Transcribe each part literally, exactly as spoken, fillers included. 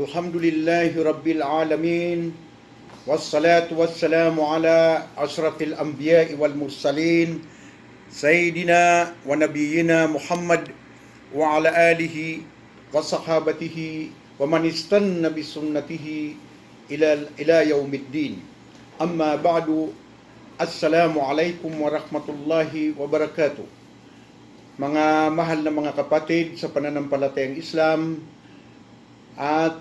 الحمد لله رب العالمين، والصلاة والسلام على أشرف الأنبياء والمرسلين، سيدنا ونبينا محمد وعلى آله وصحابته ومن استن بسنته إلى، إلى يوم الدين. أما بعد، السلام عليكم ورحمة الله وبركاته. Mga mahal na mga kapatid sa pananampalatayang Islam, at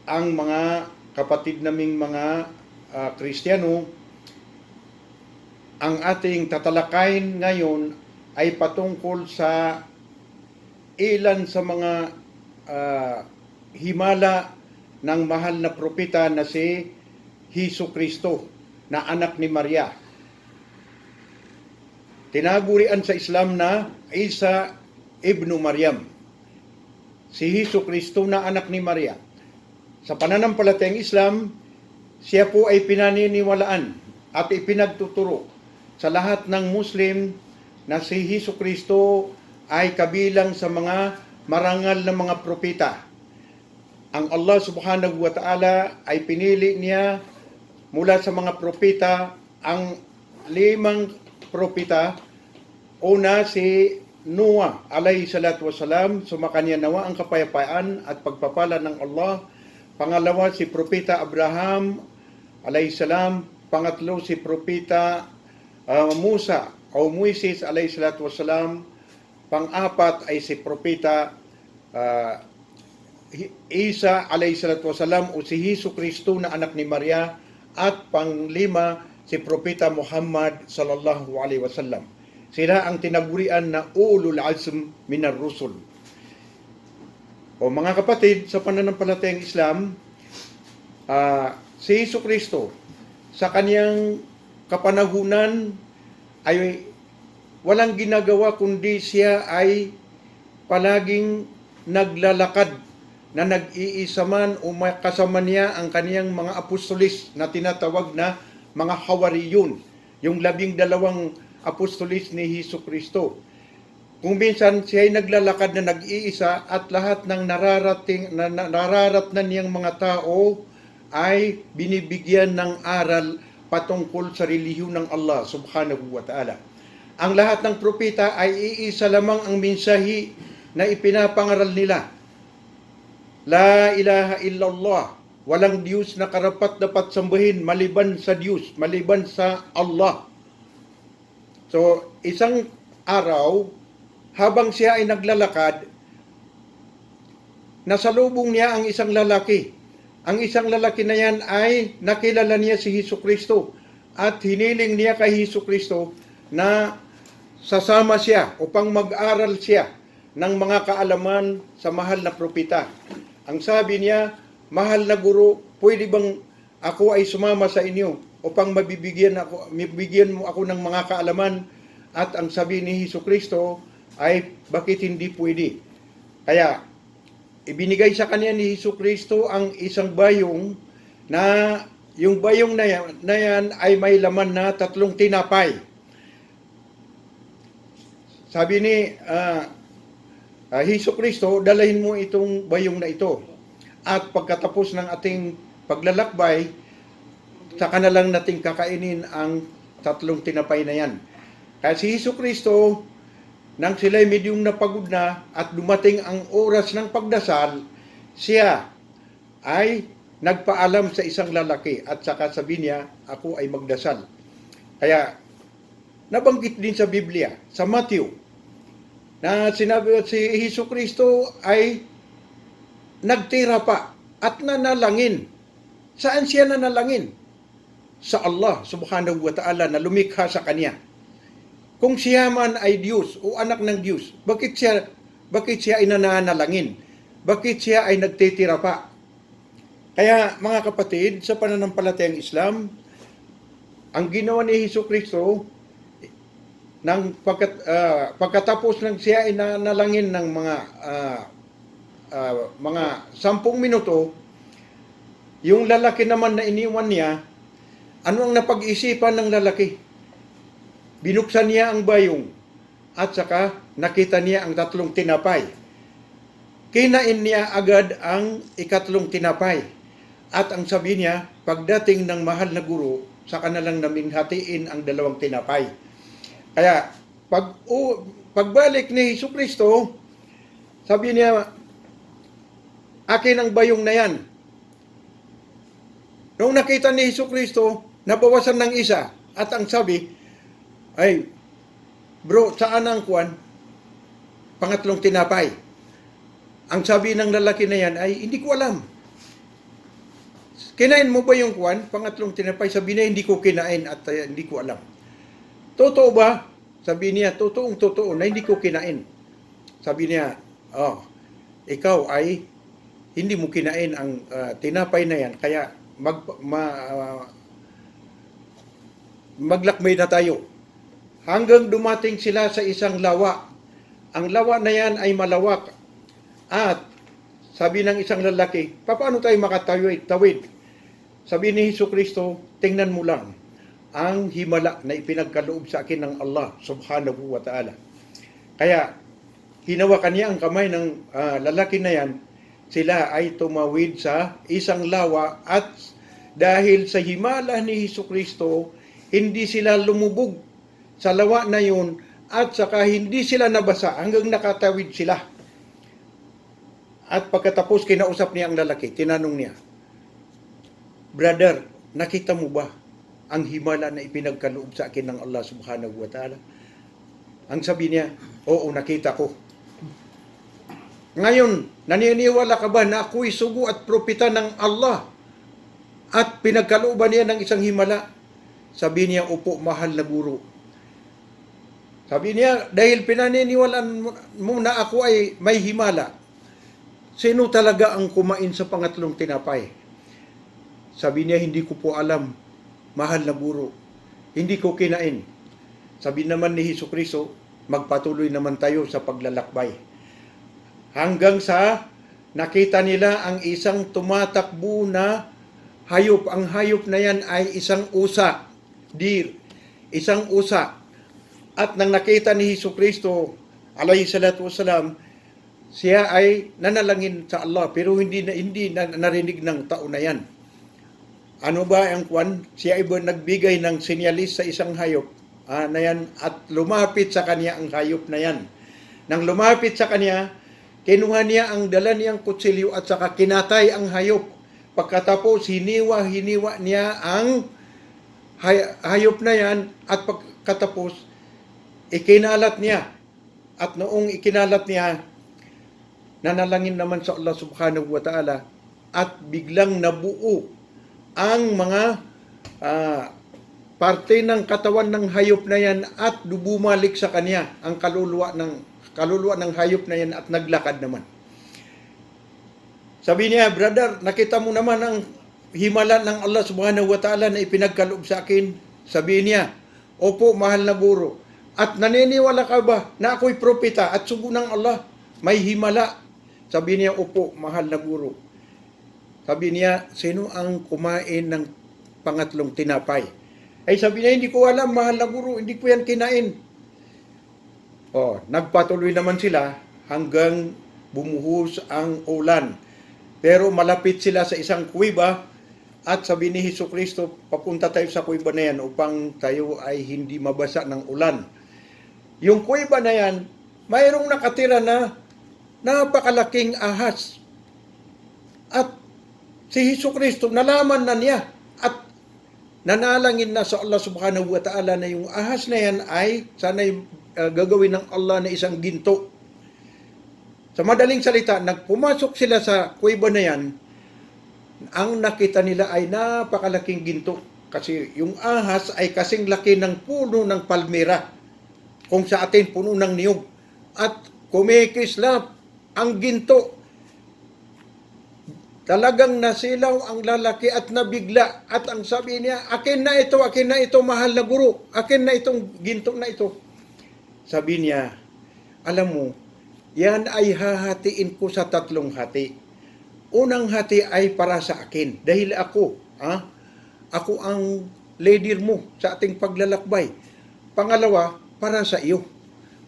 ang mga kapatid naming mga, ah, Kristiyano, ang ating tatalakayin ngayon ay patungkol sa ilan sa mga, ah, himala ng mahal na propeta na si Hesu Kristo na anak ni Maria. Tinagurian sa Islam na Isa ibnu Maryam. Si Hesu Kristo na anak ni Maria. Sa pananampalatayang Islam, siya po ay pinaniniwalaan at ipinagtuturo sa lahat ng Muslim na si Hesu Kristo ay kabilang sa mga marangal na mga propeta. Ang Allah Subhanahu wa Ta'ala ay pinili niya mula sa mga propeta ang limang propeta. Una, si Noah alayhi salatu wasalam, sumakaniya nawa ang kapayapaan at pagpapala ng Allah. Pangalawa, si Propeta Abraham alayhi salam. Pangatlo, si Propeta, ah, Musa o Moises alayhi salatu wasalam. Pang-apat ay si Propeta, ah, Hi-, Isa alayhi salatu wasalam o si Hesu Kristo na anak ni Maria, at panglima si Propeta Muhammad sallallahu alayhi wasallam. Sila ang tinagurian na ulul azm minar rusul. O mga kapatid sa pananampalatayang Islam, ah, si Hesu Kristo sa kaniyang kapanahunan ay walang ginagawa kundi siya ay palaging naglalakad na nag-iisa man o may kasama niya ang kaniyang mga apostolis na tinatawag na mga hawariyun, yung labing dalawang apostolis ni Hesu Kristo. Kung minsan siya ay naglalakad na nag-iisa at lahat ng nararating, na, na, nararatnan niyang mga tao ay binibigyan ng aral patungkol sa relihiyon ng Allah Subhanahu wa Ta'ala. Ang lahat ng propeta ay iisa lamang ang mensahe na ipinapangaral nila. La ilaha illallah, walang Diyos na karapat-dapat sambahin maliban sa Diyos, maliban sa Allah. So, isang araw, habang siya ay naglalakad, nasalubong niya ang isang lalaki. Ang isang lalaki na yan ay nakilala niya si Hesu Kristo at hiniling niya kay Hesu Kristo na sasama siya upang mag-aral siya ng mga kaalaman sa mahal na propeta. Ang sabi niya, "Mahal na guro, pwede bang ako ay sumama sa inyo upang mabibigyan ako, mabibigyan mo ako ng mga kaalaman?" At ang sabi ni Hesu Kristo ay, "Bakit hindi pwede?" Kaya ibinigay sa kanya ni Hesu Kristo ang isang bayong na yung bayong na yan, na yan ay may laman na tatlong tinapay. Sabi ni, ah, ah, Hesu Kristo, "Dalahin mo itong bayong na ito. At pagkatapos ng ating paglalakbay, saka na lang nating kakainin ang tatlong tinapay na yan." Kaya si Hesu Kristo, nang sila'y medyong napagod na at dumating ang oras ng pagdasal, siya ay nagpaalam sa isang lalaki at saka sabi niya, "Ako ay magdasal." Kaya nabanggit din sa Biblia, sa Matthew, na sinabi si Hesu Kristo ay nagtira pa at nanalangin. Saan siya nanalangin? Sa Allah Subhanahu wa Ta'ala na lumikha sa kanya. Kung siya man ay Diyos o anak ng Diyos, bakit siya, bakit siya ay nananalangin? Bakit siya ay nagtitira pa? Kaya, mga kapatid, sa pananampalatayang Islam, ang ginawa ni Hesu Kristo, nang pagkat-, ah, pagkatapos ng siya ay nanalangin ng mga, ah, ah, mga sampung minuto, yung lalaki naman na iniwan niya, ano ang napag-isipan ng lalaki? Binuksan niya ang bayong at saka nakita niya ang tatlong tinapay. Kinain niya agad ang ikatlong tinapay. At ang sabi niya, pagdating ng mahal na guro, saka na lang namin hatiin ang dalawang tinapay. Kaya, pag, u-, pagbalik ni Jesu Kristo, sabi niya, "Akin ang bayong na yan." Noong nakita ni Jesu Kristo, nabawasan ng isa. At ang sabi, "Ay, bro, saan ang kwan? Pangatlong tinapay?" Ang sabi ng lalaki na yan ay, "Hindi ko alam." "Kinain mo ba yung kwan? Pangatlong tinapay?" Sabi niya, "Hindi ko kinain at, eh, hindi ko alam." "Totoo ba?" Sabi niya, "Totoong totoo na hindi ko kinain." Sabi niya, "Oh, ikaw ay hindi mo kinain ang, ah, tinapay na yan, kaya mag-, ma-, ah, maglakbay na tayo." Hanggang dumating sila sa isang lawa. Ang lawa na yan ay malawak. At sabi ng isang lalaki, "Papaano tayo makatawid, tawid?" Sabi ni Jesu Kristo, "Tingnan mo lang ang himala na ipinagkaloob sa akin ng Allah Subhanahu wa Ta'ala." Kaya hinawakan niya ang kamay ng, ah, lalaki na yan. Sila ay tumawid sa isang lawa at dahil sa himala ni Jesu Kristo, hindi sila lumubog sa lawa na yun at saka hindi sila nabasa hanggang nakatawid sila. At pagkatapos, kinausap niya ang lalaki, tinanong niya, "Brother, nakita mo ba ang himala na ipinagkaloob sa akin ng Allah Subhanahu wa Ta'ala?" Ang sabi niya, "Oo, nakita ko." "Ngayon, naniniwala ka ba na ako'y sugo at propeta ng Allah at pinagkalooban niya ng isang himala?" Sabi niya, "Opo, mahal na guro." Sabi niya, "Dahil pinaniniwalaan mo, mo na ako ay may himala, sino talaga ang kumain sa pangatlong tinapay?" Sabi niya, "Hindi ko po alam, mahal na guro. Hindi ko kinain." Sabi naman ni Jesu Kristo, "Magpatuloy naman tayo sa paglalakbay." Hanggang sa nakita nila ang isang tumatakbo na hayop. Ang hayop na yan ay isang usa, deer, isang usa. At nang nakita ni Jesu Kristo, alayhi salatu wasalam, siya ay nanalangin sa Allah, pero hindi na, hindi na narinig ng tao na yan. Ano ba ang kwan? Siya ay ba nagbigay ng sinyalis sa isang hayop, ah, na yan, at lumapit sa kanya ang hayop na yan. Nang lumapit sa kanya, kinuha niya ang dala niyang kutsilyo at saka kinatay ang hayop. Pagkatapos, hiniwa, hiniwa niya ang hay-, hayop na yan at pagkatapos, ikinalat niya. At noong ikinalat niya, nanalangin naman sa Allah Subhanahu wa Ta'ala at biglang nabuo ang mga, ah, parte ng katawan ng hayop na yan at du-, bumalik sa kanya ang kaluluwa ng, kaluluwa ng hayop na yan at naglakad naman. Sabi niya, "Brother, nakita mo naman ang himala ng Allah Subhanahu wa Ta'ala na ipinagkaloob sa akin?" Sabi niya, "Opo, mahal na guro. At naniniwala ka ba na ako'y propeta at sugo ng Allah? May himala." Sabi niya, "Opo, mahal na guro." Sabi niya, "Sino ang kumain ng pangatlong tinapay?" Ay, sabi niya, "Hindi ko alam, mahal na guro. Hindi ko yan kinain." Oh, nagpatuloy naman sila hanggang bumuhos ang ulan. Pero malapit sila sa isang kuweba at sabi ni Jesu Kristo, "Papunta tayo sa kuweba na yan upang tayo ay hindi mabasa ng ulan." Yung kuweba na yan, mayroong nakatira na napakalaking ahas. At si Jesu Kristo, nalaman na niya at nanalangin na sa Allah Subhanahu wa Ta'ala na yung ahas na yan ay sana'y, ah, gagawin ng Allah na isang ginto. Sa madaling salita, nagpumasok sila sa kuweba na yan, ang nakita nila ay napakalaking ginto. Kasi yung ahas ay kasing laki ng puno ng palmera, kung sa atin puno ng niyog. At kumikislap ang ginto. Talagang nasilaw ang lalaki at nabigla. At ang sabi niya, "Akin na ito, akin na ito, mahal na guro. Akin na itong ginto na ito." Sabi niya, "Alam mo, yan ay hahatiin ko sa tatlong hati. Unang hati ay para sa akin, dahil ako, ha? Ako ang leader mo sa ating paglalakbay. Pangalawa, para sa iyo.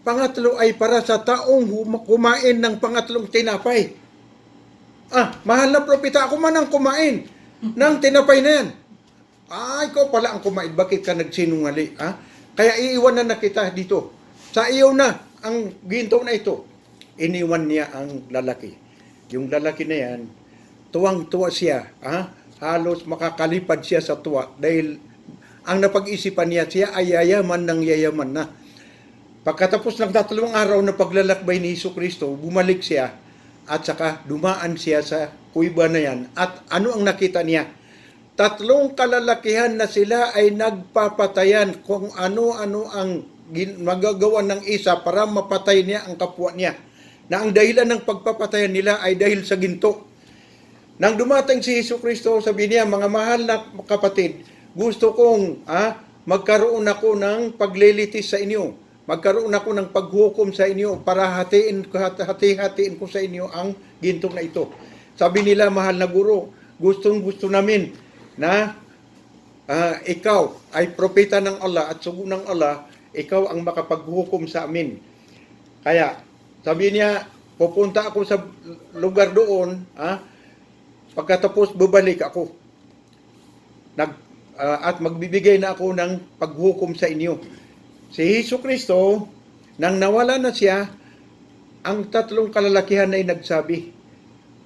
pangatlo ay para sa taong huma-, kumain ng pangatlong tinapay. Ah, mahal na propeta, ako man ang kumain ng tinapay na yan. Ah, ikaw pala ang kumain, bakit ka nagsinungaling, ha? Kaya iiwanan na kita dito. Sa iyo na ang ginto na ito. Iniwan niya ang lalaki. Yung lalaki na yan, tuwang-tuwa siya, ha? Halos makakalipad siya sa tuwa dahil ang napag-isipan niya, siya ay yayaman ng yayaman na. Pagkatapos ng tatlong araw na paglalakbay ni Hesus Kristo, bumalik siya at saka dumaan siya sa kuweba na yan. At ano ang nakita niya? Tatlong kalalakihan na sila ay nagpapatayan kung ano-ano ang gin-, magagawa ng isa para mapatay niya ang kapwa niya, na ang dahilan ng pagpapatayan nila ay dahil sa ginto. Nang dumating si Hesus Kristo, sabi niya, "Mga mahal na kapatid, gusto kong, ah, magkaroon ako ng paglilitis sa inyo. Magkaroon ako ng paghukom sa inyo para hatiin, hat-, hati-hatiin ko sa inyo ang ginto na ito." Sabi nila, "Mahal na guro, gustong-gusto namin na, ah, ikaw ay propeta ng Allah at sugo ng Allah, ikaw ang makapaghukom sa amin." Kaya, sabi niya, "Pupunta ako sa lugar doon, ah, pagkatapos babalik ako. Nag-, ah, at magbibigay na ako ng paghukom sa inyo." Si Hesus Kristo, nang nawala na siya, ang tatlong kalalakihan ay nagsabi,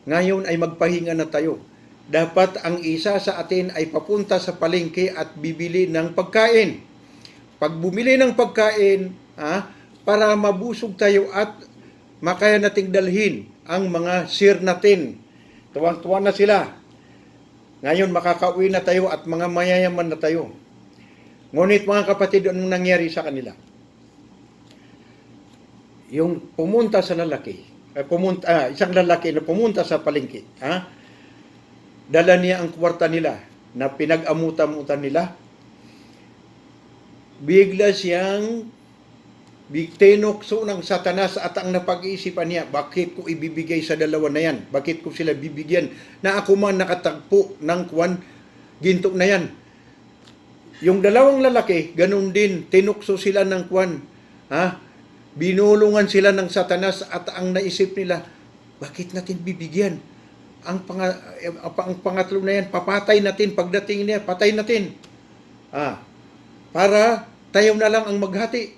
"Ngayon ay magpahinga na tayo. Dapat ang isa sa atin ay papunta sa palengke at bibili ng pagkain. Pag bumili ng pagkain, ah, para mabusog tayo at makaya nating dalhin ang mga share natin." Tuwang-tuwa na sila. "Ngayon makakauwi na tayo at mga mayayaman na tayo." Ngunit, mga kapatid, anong nangyari sa kanila? Yung pumunta sa lalaki, eh, pumunta, ah, isang lalaki na pumunta sa palengke, ha? Dala niya ang kwarta nila na pinag-amutan-amutan nila. Bigla siyang bi-, tinukso ng Satanas at ang napag-iisipan niya, "Bakit ko ibibigay sa dalawa na yan? Bakit ko sila bibigyan na ako man nakatagpo ng kwan, ginto na yan?" Yung dalawang lalaki, ganun din, tinukso sila ng kwan. Ha? Binulungan sila ng Satanas at ang naisip nila, "Bakit natin bibigyan? Ang panga-, ang pa-, ang pangatlo na yan, papatay natin, pagdating niya, patay natin. Ah, para tayo na lang ang maghati."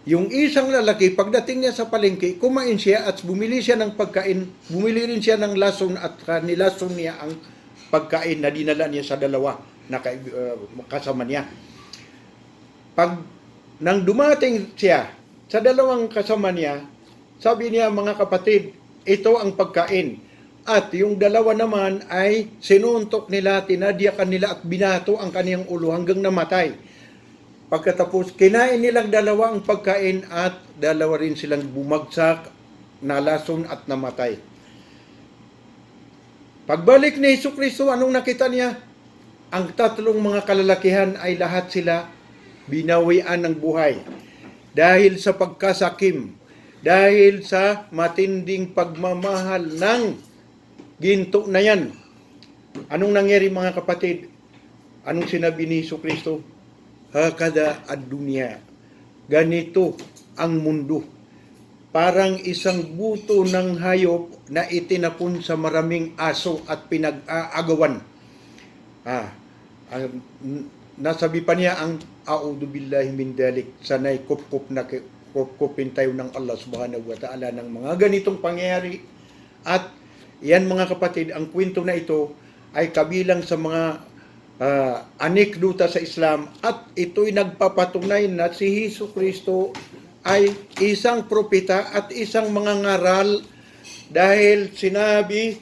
Yung isang lalaki, pagdating niya sa palengke, kumain siya at bumili siya ng pagkain, bumili rin siya ng lason at, ah, nilason niya ang pagkain na dinala niya sa dalawa na kay-, ah, kasama niya. Pag, nang dumating siya sa dalawang kasama niya, sabi niya, "Mga kapatid, ito ang pagkain." At yung dalawa naman ay sinuntok nila, tinadyakan nila at binato ang kaniyang ulo hanggang namatay. Pagkatapos, kinain nilang dalawa ang pagkain at dalawa rin silang bumagsak, nalason at namatay. Pagbalik ni Hesus Kristo, anong nakita niya? Ang tatlong mga kalalakihan ay lahat sila binawian ng buhay dahil sa pagkasakim, dahil sa matinding pagmamahal ng ginto na yan. Anong nangyari, mga kapatid? Anong sinabi ni Hesus Kristo? "Hakadha ad-dunya." Ganito ang mundo. Parang isang buto ng hayop na itinapon sa maraming aso at pinag-aagawan. Ah, ang, n-, nasabi pa niya ang, "A'udhu billahi min dhalik." Sana'y kupkup na ki-, kupkupin tayo ng Allah Subhanahu wa Ta'ala ng mga ganitong pangyayari. At yan, mga kapatid, ang kwento na ito ay kabilang sa mga, ah, anekdota sa Islam at ito'y nagpapatunay na si Hesus Kristo ay isang propeta at isang mangangaral dahil sinabi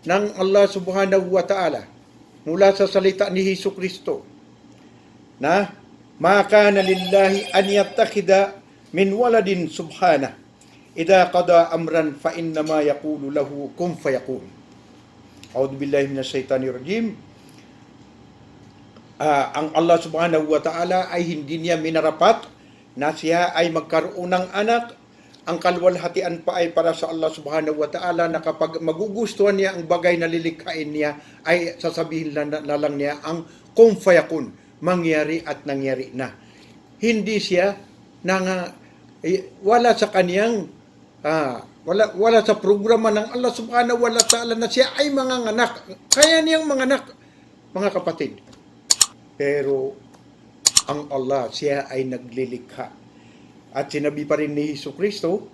ng Allah Subhanahu wa Ta'ala mula sa salita ni Hesus Kristo na, "Ma kana lillahi an yattakhidha min waladin, subhanah. Idha qadha amran fa innama yaqulu lahu kun fayakun." A'udhu billahi minash shaitanir rajim. Ah, ang Allah Subhanahu wa Ta'ala ay hindi niya minarapat na siya ay magkaroon ng anak. Ang kaluwalhatian pa ay para sa Allah Subhanahu wa Ta'ala, na kapag magugustuhan niya ang bagay na lilikhain niya, ay sasabihin na, na, na lang niya ang kun fayakun, mangyari at nangyari na. Hindi siya nanga-, Eh, wala sa kaniyang, ah, wala, wala sa programa ng Allah Subhanahu wa Ta'ala na siya ay manganganak. Kaya niyang manganak, mga kapatid. Pero ang Allah, siya ay naglilikha. At sinabi pa rin ni Jesu Kristo,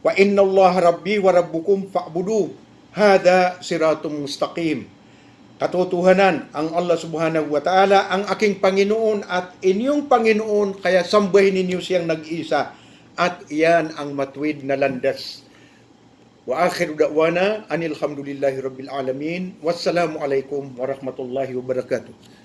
"Wa inna Allah Rabbi wa Rabbukum fa'budu. Hadha siratun mustaqim." Katotohanan, ang Allah Subhanahu wa Ta'ala ang aking Panginoon at inyong Panginoon, kaya sambahin ninyo siyang nag-iisa, at iyan ang matuwid na landas. Wa akhiru da'wana anil hamdulillahi rabbil alamin. Wassalamu alaikum warahmatullahi wabarakatuh.